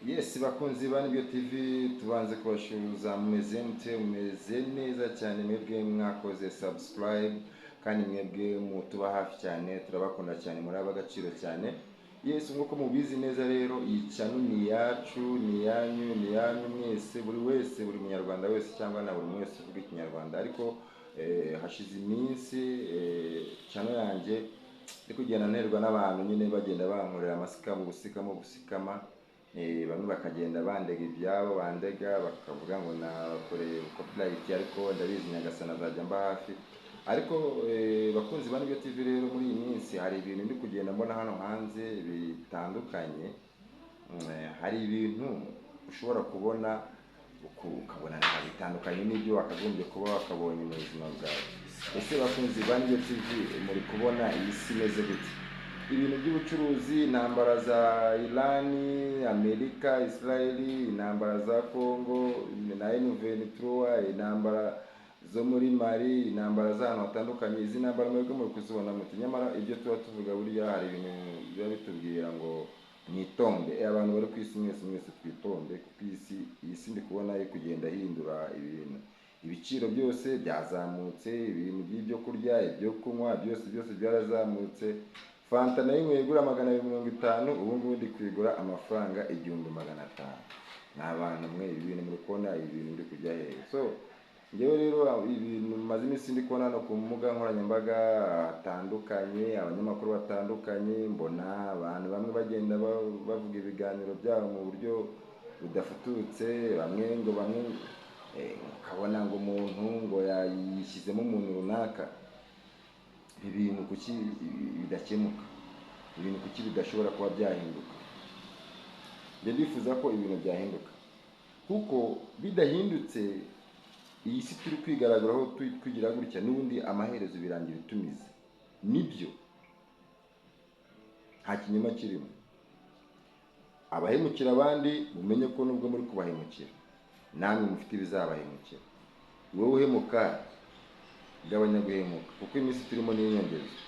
Yes, bakunzi ba Nibyo TV, tubanze kubashuhuza. Mumeze mute? Mumeze neza cyane. Mwebwe mwakoze subscribe kandi mwebwe mutuba hafi cyane, turabakunda cyane, muri ab'agaciro cyane. Yes, nk'uko mubizi neza rero, iyi channel ni iyacu, ni iyanyu, ni iyanyu mwese, buri wese, buri munyarwanda wese cyangwa na buri wese uvuga Ikinyarwanda. Ariko hashize iminsi channel yanjye ndi kugenda nterwa n'abantu nyine bagenda bankorera amascam, ubusikama, ubusikama. Bamwe bakagenda bandega ibyabo, bandega bakavuga ngo nakoreye copyright, ariko ndabizi Nyagasani azajya mba hafi. Ariko bakunzi ba Nibyo TV rero, muri iyi minsi hari ibintu ndi kugenda mbona hano hanze bitandukanye. Hari ibintu ushobora kubona ukabona nta bitandukanye n'ibyo wakagombye kuba wakabonye mu buzima bwawe. Ese bakunzi ba Nibyo TV, muri kubona iyi si imeze gute? Ibintu by'ubucuruzi, intambara za Irani, Amerika, Israeli, intambara za Congo na M23, intambara zo muri Mali, intambara z'ahantu hatandukanye, izi ntambara mwebwe muri kuzibona muti? Nyamara ibyo tuba tuvuga, burya hari ibintu biba bitubwira ngo mwitonde. Abantu bari ku isi mwese, mwese twitonde, kuko iyi si ndi kubona iri kugenda ihindura ibintu. Ibiciro byose byazamutse, ibintu by'ibyo kurya, ibyo kunywa, byose byose byarazamutse. Fanta nayo inyweye igura 250, ubu ngubu ndi kuyigura amafaranga 1500. Ni abantu mwe, ibi bintu muri kubona, ibi bintu biri kujya hehe? So njyewe rero ibintu maze iminsi ndi kubona hano ku mbuga nkoranyambaga hatandukanye, abanyamakuru batandukanye, mbona abantu bamwe bagenda bavuga ibiganiro byabo mu buryo budafututse, bamwe ngo bamwe ukabona ngo umuntu ngo yayishyizemo umuntu runaka. Ibi bintu kuki bidakemuka? Ibintu kuki bidashobora kuba byahinduka? Njye ndifuza ko ibintu byahinduka, kuko bidahindutse iyi si turi kwigaragaraho twigira gutya, n'ubundi amaherezo birangira itumize. Nibyo, nta kinyoma kirimo. Abahemukira abandi, mumenye ko nubwo muri kubahemukira, namwe mufite ibizabahemukira. Wowe uhemuka, gabanya guhemuka, kuko iminsi turimo ni inyongezo.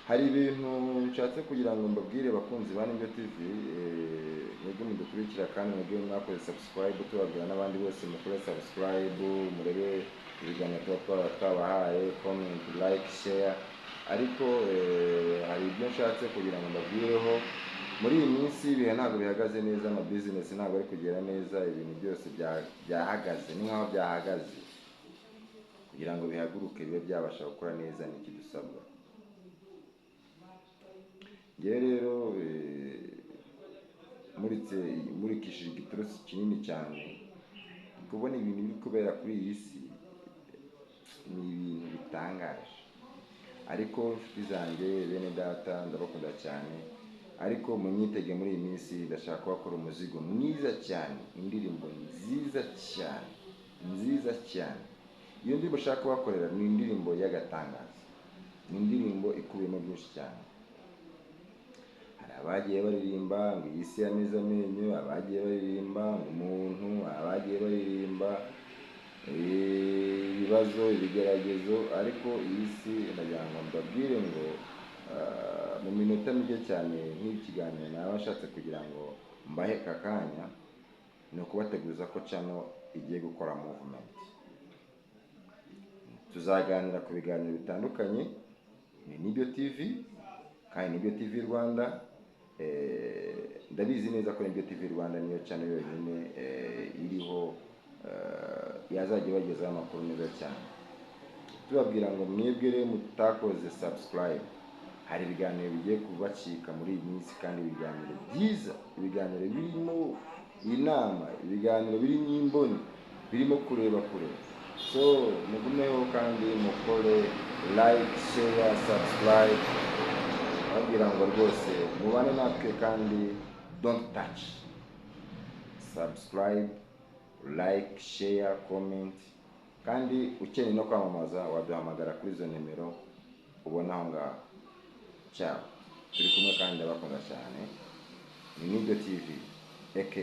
Hari ibintu nshatse kugira ngo mbabwire, bakunzi ba Nibyo TV, mwebwe mudukurikira kandi mwebwe mwakoze subscribe, tubabwira n'abandi bose mukore subscribe, murebe ibiganiro tuba twabahaye, comment, like, share. Ariko hari ibyo nshatse kugira ngo mbabwireho. Muri iyi minsi ibihe ntabwo bihagaze neza, ama business ntabwo ari kugera neza, ibintu byose byahagaze, ni nkaho byahagaze. Kugira ngo bihaguruke, bibe byabasha gukora neza, ni iki dusabwa? Ngewe rero muritse, murikishije igitorosi kinini cyane, kubona ibintu biri kubera kuri iyi si ni ibintu bitangaje. Ariko inshuti zanjye, bene data, ndabakunda cyane. Ariko munyitege, muri iyi minsi ndashaka kubakora umuzigo mwiza cyane, indirimbo nziza cyane, nziza cyane. Iyo ndirimbo nshaka kubakorera ni indirimbo y'agatangaza, ni indirimbo ikubiyemo byinshi cyane. Hari abagiye baririmba ngo iyi si yameze amenyo, abagiye baririmba ngo umuntu, abagiye baririmba ibibazo, ibigeragezo. Ariko iyi si, ndagira ngo mbabwire ngo mu minota mike cyane nk'ikiganiro naba nshatse kugira ngo mbahe aka kanya, ni ukubateguza ko channel igiye gukora movement. Tuzaganira ku biganiro bitandukanye. Ni Nibyo TV kandi Nibyo TV Rwanda. Ndabizi neza ko Nibyo TV Rwanda niyo channel yonyine iriho yazajya ibagezaho amakuru meza cyane. Tubabwira ngo mwebwe rero mutakoze subscribe, hari ibiganiro bigiye kubacika muri iyi minsi, kandi ibiganiro byiza, ibiganiro birimo inama, ibiganiro birimo imboni, birimo kureba kure. So mugumeho kandi mukore like, share, subscribe. Babwira ngo rwose mubane natwe kandi don't touch. Subscribe, like, share, comment. Kandi ukeneye no kwamamaza, waduhamagara kuri izo nimero ubona aho ngaho. Ciao, turi kumwe kandi ndabakunda cyane. Ni Nibyo TV aka.